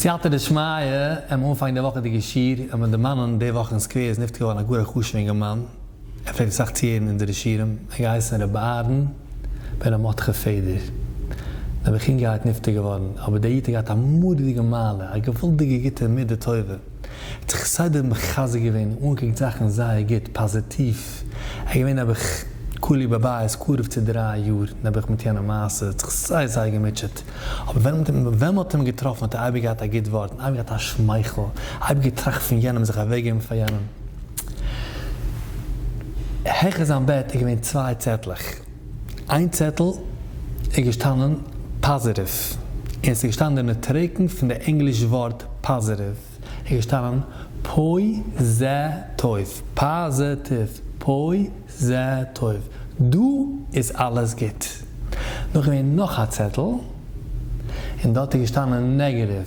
בסייעתא דשמיא, עם אנפאנג די וואכעדיגע שיעור, וועט מען דערמאנען די וואך אין סקווער איז נפטר געווארן א גאר א חשוב'ע אינגערמאן, ער פלעגט אסאך צוהערן אונזערע שיעורים, ער האט געהייסן ר' אהרן בן ר' מרדכי פעדער, נעבעך אינגערהייט נפטר געווארן, אבער דער איד האט געהאט א מורא'דיגע מעלה, א געוואלדיגע גוטע מידה טובה, ער האט זיך כסדר מחזק געווען און אנגעקוקט זאכן זייער גוט, פאזיטיוו, ער איז געווען נעבעך כלוא בבית קרוב צו דריי יאר נעבעך מיט יענע מעשה, האט זיך זייער זייער געמוטשעט. אבער ווען ווען מ'האט אים געטראפן האט ער אייביג געהאט א גוט ווארט און אייביג געהאט א שמייכל, אייביג געטראכט פון יענעם, זיך אוועקגעבן פאר יענעם. העכער זיין בעט איז געווען צוויי צעטלעך, איין צעטל איז געשטאנען פאזיטיוו, און עס איז געשטאנען די נוטריקון פון די ענגליש ווארט פאזיטיוו איז געשטאנען פוי זה טוב, פאזיטיוו, פוי זה טוב, דא איז אלעס גוט. נאך געווען נאך א צעטל, און דארט איז געשטאנען נעגעטיוו,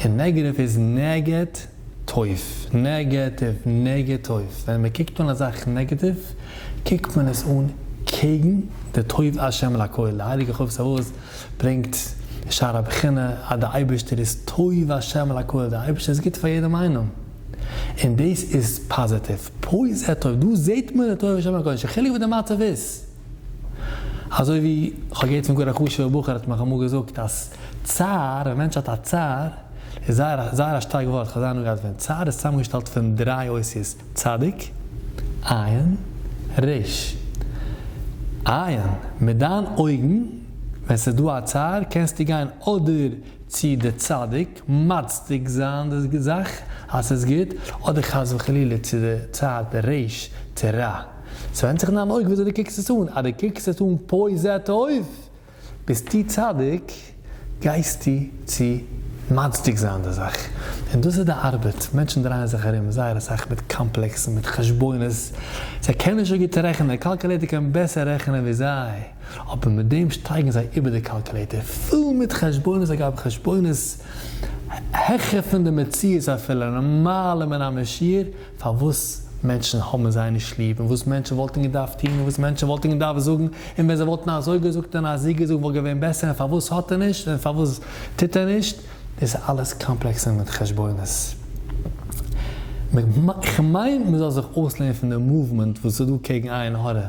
און נעגעטיוו איז נגד טוב, נעגעטיוו, נגד טוב, ווען מען קוקט אן א זאך נעגעטיוו, קוקט מען עס אן קעגן די טוב השם לכל, די הייליגע חובת הלבבות ברענגט שער הבחינה אז די אייבערשטער איז טוב השם לכל, די אייבערשטער איז גוט פאר יעדעם איינעם. און דאס איז פאזיטיוו, פה זה טוב, דא זעט מען די טוב השם לכל, נישט קיין חילוק וואס די מצב איז. אזוי ווי כ'האב געהערט פון גאר א חשוב'ע בחור האט מיך אמאל געזאגט אז צער, ווען א מענטש האט א צער, איז זייער זייער א שטארק ווארט, כ'האב זייער הנאה געהאט פון, צער איז צוזאמגעשטעלט פון דריי אותיות, צדיק, עין, ריש. עין, מיט דיין אויגן, ווען ס'איז דא א צער, קענסטו גיין אדער צו די צדיק, מצדיק זיין די זאך אז ס'איז גוט, אדער חס וחלילה צו די צד ריש, צו רע. ס'ווענדט זיך אין דיין אויג וויאזוי דו קוקסט עס אן, אז דו קוקסט עס אן פה זה טוב, ביסטו צדיק, גייסטו צו מצדיק זיין די זאך. און דאס איז די ארבעט, מענטשן דרייען זיך ארום זייער אסאך מיט קאמפלעקסן, מיט חשבונות, זיי קענען נישט אזוי גוט רעכענען, די calculator קען בעסער רעכענען ווי זיי, אבער מיט דעם שטייגן זיי איבער די calculator, פול מיט חשבונות אגב חשבונות העכער פון די מציאות אפילו, למעלה מן המשוער, פארוואס מענטשן האבן זיי נישט ליב, און וואס מענטשן וואלטן געדארפט טון, און וואס מענטשן וואלטן געדארפט זאגן, און ווען זיי וואלטן אזוי געזאגט און אזי געזאגט וואלט געווען בעסער, און פארוואס האט ער נישט, און פארוואס טוט ער נישט, דאס איז אלעס קאמפלעקסן מיט חשבונות. כ'מיין מ'זאל זיך אויסלערנען פון די movement וואס איז דא קעגן עין הרע.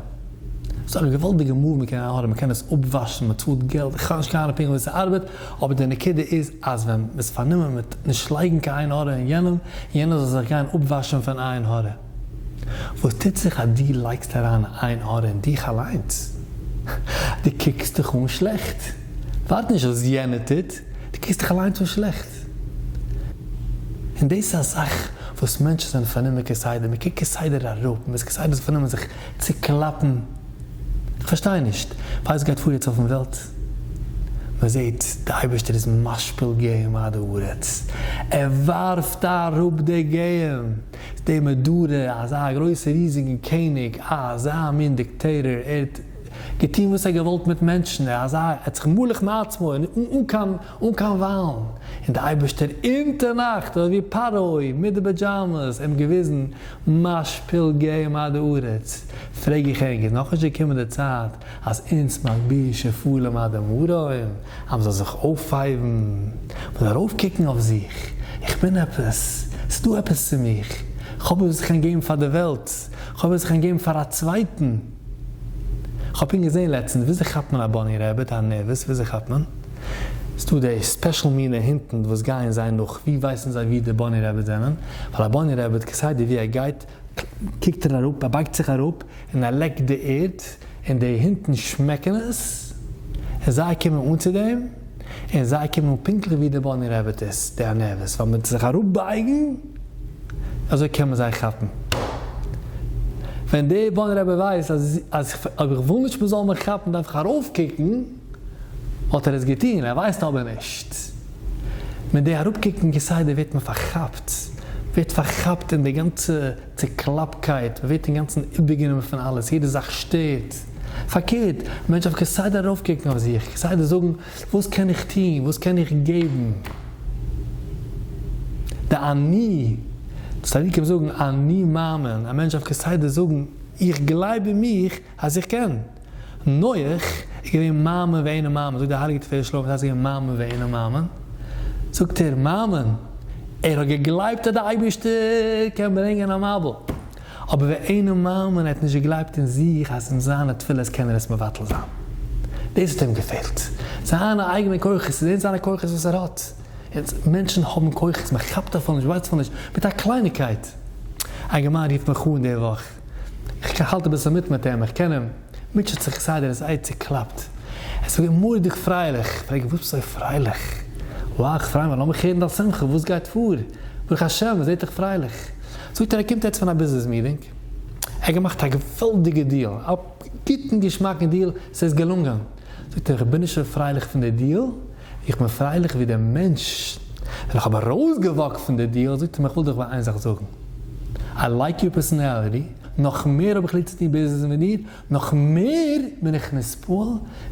ס'איז א געוואלדיגע movement קעגן עין הרע, מ'קען עס אפוואשן, מ'צאלט געלט, איך האב נישט קיין אהנונג פונקטליך ווי ס'ארבעט, אבער די נקודה איז אז ווען מ'איז פארנומען מיט נישט לייגן קיין עין הרע אין יענעם, יענער זאל זיך גיין אפוואשן פון עין הרע. וואס טוט זיך אז דו לייגסט אריין א עין הרע אין דיך אליינס? דו קוקסט דיך אן שלעכט. ווארט נישט וואס יענער טוט, דו קוקסט דיך אליינס אן שלעכט. און דאס איז א זאך וואס מענטשן זענען פארנומען כסדר, מ'קוקט כסדר אראפ, מ'איז כסדר פארנומען זיך צו קלאפן. איך פארשטיי נישט, ווייסט וואס גייט פאר יעצט אויפן וועלט? מען זעט די אייבערשטער איז משפיל גאים עד הארץ, ער ווארפט אראפ די גאים, די מדורה, אזא גרויסע ריזיגן קעניג, אזא מין דיקטעיטאר, ער האט געטון וואס ער האט געוואלט מיט מענטשן, ער אזא, ער האט זיך מלך מעצמו, אן קיין אן קיין וואלן, און די אייבערשטער אונטערנאכט אזוי ווי פרעה מיט די פאדזשאמעס אים געוויזן משפיל גאים עד הארץ, פרעג איך ענק איז נאכנישט געקומען די צייט אז אונז מגביה שפלים עד המרום אז מ'זאל זיך אויפהייבן, מ'זאל ארויפקוקן אויף זיך, איך בין עפעס, ס'איז דא עפעס צו מיך, כ'האב וואס איך קען געבן פאר די וועלט, כ'האב וואס איך קען געבן פאר א צווייטן. כ'האב פונקט געזען לעצטנס, וויאזוי כאפט מען א bunny rabbit, א נערוועס, וויאזוי כאפט מען? ס'דא די special מינע הינטן וואס גייען זיי נאך, ווי ווייסן זיי ווי די bunny rabbit זענען? ווייל א bunny rabbit כסדר ווי ער גייט קוקט ער אראפ, ער בייגט זיך אראפ און ער לעקט די ערד, און די הינטן שמעקן עס, און זיי קומען אן צו דעם, און זיי קומען אן פונקטליך ווי די bunny rabbit איז, די ארנבת, ווייל מיט זיך אראפבייגן, אזוי קען מען זיי כאפן. ווען די bunny rabbit ווייסט אז אז אויב איך וויל נישט מ'זאל מיך כאפן דארף איך ארויפקוקן, וואלט ער עס געטון, ער ווייסט אבער נישט. מיט די אראפקוקן כסדר ווערט מען פארכאפט, ווערט פארכאפט אין די גאנצע צוקלאפקייט, מען ווערט אינגאנצן איבערגענומען פון אלעס, יעדע זאך שטערט. פארקערט, א מענטש דארף כסדר ארויפקוקן אויף זיך, כסדר זאגן, וואס קען איך טון, וואס קען איך געבן? די אני, צדיקים זאגן אני מאמין, א מענטש דארף כסדר זאגן, איך גלייב אין מיך אז איך קען. נח איז געווען מאמין ואינו מאמין, זאגט דער הייליגער תפארת שלמה, וואס הייסט געווען מאמין ואינו מאמין? זאגט ער, מאמין, ער האט געגלייבט אז די אייבערשטער קען ברענגען א מבול, אבער ואינו מאמין, ער האט נישט געגלייבט אין זיך אז אין זיינע תפילות קען ער עס מבטל זיין. דאס האט אים געפעלט. זיינע אייגענע כוחות, ס'איז זיינע כוחות וואס ער האט. אונז מענטשן האבן כוחות, מען כאפט אפילו נישט, ווייסט אפילו נישט, מיט א קלייניקייט. א אינגערמאן רופט מיך אן די וואך, איך האלט אביסל מיט מיט אים, איך קען אים, מוטשעט זיך כסדר, ער איז זייער צוקלאפט, ער איז געווען מורא'דיג פרייליך, פרעג איך וואס ביסטו אזוי פרייליך? wow איך פריי מיך, לאמיך הערן דיין שמחה, וואס גייט פאר? ברוך השם, מען זעט דיך פרייליך. זאגט ער ער קומט יעצט פון א ביזנעס meeting, ער האט געמאכט א געוואלדיגע deal, א גוטן געשמאקן deal, ס'איז געלונגען. זאגט ער איך בין נישט אזוי פרייליך פון די deal, איך בין פרייליך ווי דער מענטש ווען איך האב ארויסגעוואקט פון די deal זאגט ער מיר איך וויל דיך ביי איין זאך זאגן, I like your personality, נאך מער האב איך ליב צו טון ביזנעס מיט דיר, נאך מער בין איך נתפעל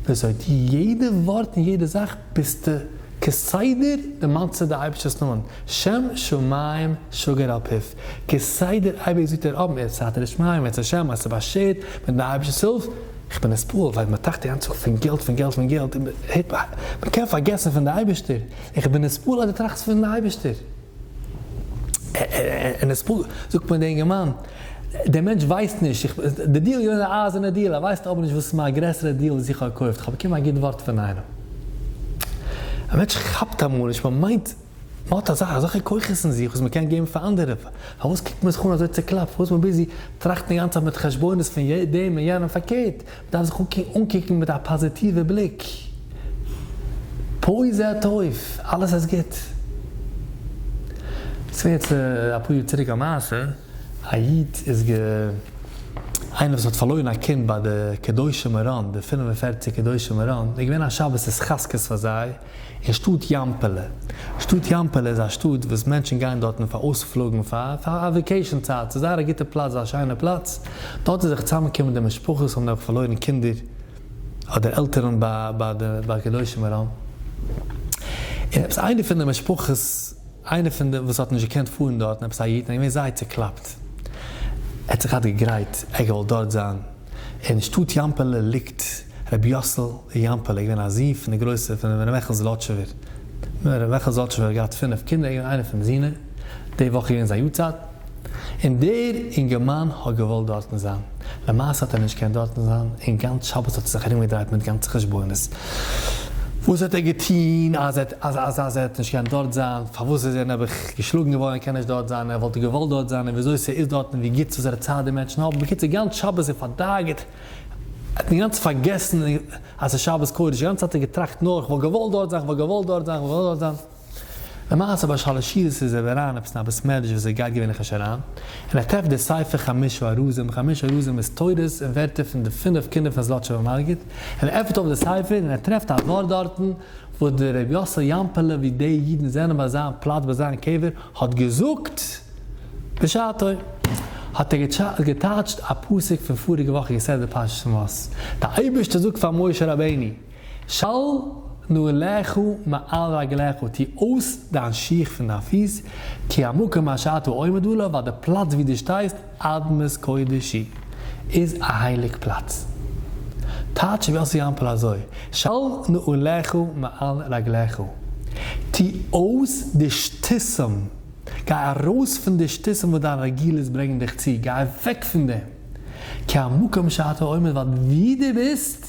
וויאזוי דו יעדע ווארט און יעדע זאך ביסטו כסדר דערמאנסטו די אייבערשטער'ס נאמען, שם שמים שגור על פיו, כסדר אייביג זאגט ער אב סייעתא דשמיא אם ירצה השם אז ס'באשערט מיט די אייבערשטער'ס הילף, איך בין נתפעל ווייל מען טראכט די גאנצע טאג פון געלט פון געלט פון געלט און מען קען פארגעסן פון די אייבערשטער, איך בין נתפעל אז דו טראכסט פון די אייבערשטער. און נתפעל זאגט מיר די אינגערמאן, דער מענטש ווייסט נישט, די deal איז געווען א אייזערנע deal, ער ווייסט אבער נישט וואס איז מיין גרעסערע deal וואס איך האב געקויפט, איך האב באקומען א גוט ווארט פון איינעם. א מענטש כאפט אמאל נישט, מען מיינט מען האט אזא אזעלכע כוחות אין זיך וואס מען קען געבן פאר אנדערע, פארוואס קוקט מען זיך אן אזוי צוקלאפט, פארוואס איז מען busy טראכטן די גאנצע צייט מיט חשבונות פון דעם און יענעם, פארקערט, מען דארף זיך אנקוקן מיט א פאזיטיווע בליק, פה זה טוב, אלעס איז גוט. ס'איז געווען יעצט אפאר יאר צוריק א מעשה, א איד איז גע. איינער וואס האט פארלוירן א קינד ביי די קדושי מירון, די 45 קדושי מירון, איז געווען א שבת התחזקות פאר זיי, אין שטאט יאמפעלע. שטאט יאמפעלע איז א שטאט וואס מענטשן גייען דארטן פאר אויספלוגן, פאר פאר א vacation צייט, ס'איז זייער א גוטע פלאץ, זייער א שיינע פלאץ. דארט איז זיך צוזאמגעקומען די משפחות וואס האבן נעבעך פארלוירן קינדער אדער עלטערן ביי ביי די ביי קדושי מירון. און עפעס איינער פון די משפחות, איינער פון די וואס האט נישט געקענט פארן דארטן, עפעס א איד, און געווען זייער צוקלאפט. ער האט זיך געהאט געגרייט, ער האט געוואלט דארט זיין. אין שטאט יאמפעלע ליגט רבי יאסל יאמפעלע, געווען א זון פון די גרויסע פון רבי מעכל זלאטשובער. רבי מעכל זלאטשובער האט געהאט פינף קינדער, ער איז געווען איינער פון די זינער, די וואך איז געווען זיין יארצייט, און דער אינגערמאן האט געוואלט דארטן זיין, למעשה האט ער נישט געקענט דארטן זיין, און גאנץ שבת האט ער זיך ארומגעדרייט מיט גאנצע חשבונות, וואס האט ער געטון אז ער אז אז ער האט נישט געקענט דארט זיין, פארוואס איז ער נעבעך געשלאגן געווארן ער קען נישט דארט זיין, ער וואלט געוואלט דארט זיין, און וויאזוי ס'איז דארטן, ווי גוט וואסערע צייט די מענטשן האבן, בקיצור גאנץ שבת איז ער פארדאגה'ט. ער האט אינגאנצן פארגעסן אז ס'איז שבת קודש, די גאנצע צייט האט ער געטראכט נאר איך וואלט געוואלט דארט זיין, איך וואלט געוואלט דארט זיין, איך וואלט געוואלט דארט זיין. למעשה ביי שלש סעודות איז ער אריין עפעס אין א בית מדרש וואס ער גייט געווענליך נישט אריין, און ער טרעפט די ספר חמשה ארזים, חמשה ארזים איז תורות און ווערטער פון די פינף קינדער פון זלאטשובער מגיד, און ער עפנט אויף די ספר און ער טרעפט א ווארט דארטן וואס דער רבי יאסל יאמפעלע ווי די אידן זענען ביי זיין פלאץ ביי זיין קבר האט געזאגט, בשעתו האט ער געטייטשט א פסוק פון פאריגע וואכיגע סדרה פרשת שמות, דער אייבערשטער זאגט פאר משה רבינו, של נעליך מעל רגליך, טו אויס דיין שיך פון דיין פיס, כי המקום אשר אתה עומד עליו, ווייל די פלאץ וואו דו שטייסט, אדמת קודש היא, איז א הייליג פלאץ. טייטשט רבי יוסי יאמפעל אזוי, של נעליך מעל רגליך, טו אויס די שטותים, גיי ארויס פון די שטותים וואס דיין רגילות ברענגען דיך צו, גיי אוועק פון דעם, כי המקום שאתה עומד ווייל ווי דו ביסט,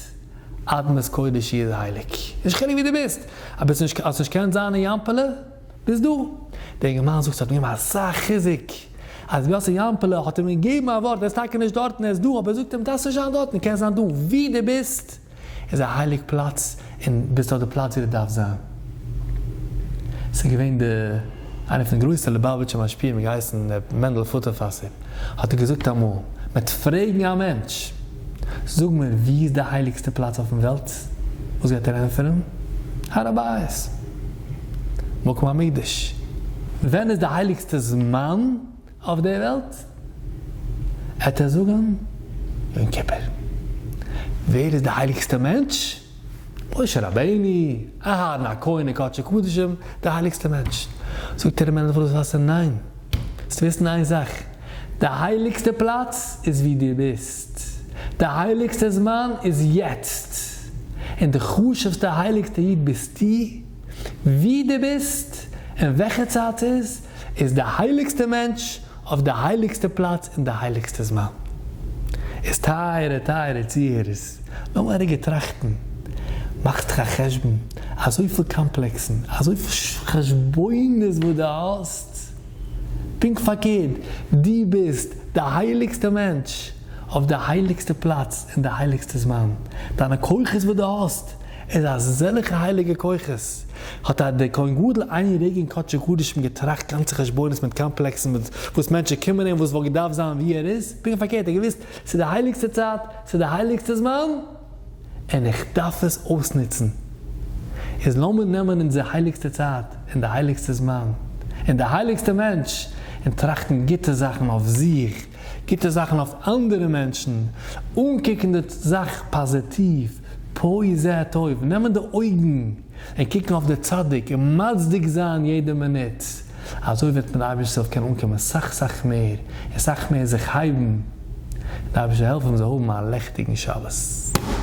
אדמת קודש היא איז הייליג, נישט חילוק ווי דו ביסט, אבער האסט נישט האסט נישט געקענט זיין אין יאמפעלע, ביסט דא. דער אינגערמאן זאגט ס'האט מיר געגעבן אזא חיזוק, אז ר' יוסי יאמפעלע האט אים געגעבן א ווארט, ער איז טאקע נישט דארטן ער איז דא, אבער ער זאגט אים דארפסט נישט זיין דארטן, קענסט זיין דא, ווי דו ביסט איז א הייליג פלאץ און ביסט אויף די פלאץ ווי דו דארפסט זיין. ס'איז געווען די איינער פון די גרויסע ליבאוויטשער משפיעים געהייסן ר' מענדל פוטערפאסער האט ער געזאגט אמאל, מ'עט פרעגן א מענטש, זאג מיר ווי איז די הייליגסטע פלאץ אויפן וועלט? וואס גייט ער ענטפערן? הר הבית! מקום המקדש! ווען איז די הייליגסטע זמן אויף דער וועלט? עט ער זאגן יום כיפור. ווער איז די הייליגסטע מענטש? משה רבינו, אהרן הכהן אין קדשי קדשים, די הייליגסטע מענטש. זאגט ר' מענדל פאלאסוואסער ניין, זאלסט וויסן איין זאך, די הייליגסטע פלאץ איז ווי דו ביסט, די הייליגסטע זמן איז יעצט, און די חשובסטע הייליגסטע איד ביסטו, ווי דו ביסט. און וועלכע צייט ס'איז, איז די הייליגסטע מענטש אויף די הייליגסטע פלאץ אין די הייליגסטע זמן. איז טייערע טייערע צוהערערס, לאמיר א רגע טראכטן, מאכסט דיך א חשבון, אזויפיל קאמפלעקסן, אזויפיל חשבונות וואס דו האסט, פונקט פארקערט, דו ביסט די הייליגסטע מענטש אויף די הייליגסטע פלאץ אין די הייליגסטע זמן, דיינע כוחות וואס דו האסט איז אזעלכע הייליגע כוחות, האט א דער כהן גדול איין רגע אין קדשי קדשים געטראכט גאנצע חשבונות מיט קאמפלעקסן מיט וואס מענטשן קומען אים וואס וואלט געדארפט זיין ווי ער איז, פונקט פארקערט ער האט געוואוסט ס'איז די הייליגסטע צייט, ס'איז די הייליגסטע זמן, און איך דארף עס אויסנוצן. איז לאמיר נעמען אונזער הייליגסטע צייט און די הייליגסטע זמן און די הייליגסטע מענטש און טראכטן גוטע זאכן אויף זיך, גוטע זאכן אויף אנדערע מענטשן, אנקוקן די זאך פאזיטיוו, פה זה טוב, נעמען די אויגן און קוקן אויף די צדיק און מצדיק זיין יעדע מינוט, אזוי וועט מען די אייבערשטער'ס הילף קענען אנקומען סאך סאך מער און סאך מער זיך הייבן, און די אייבערשטער העלפן מ'זאל האבן א לעכטיגן שבת.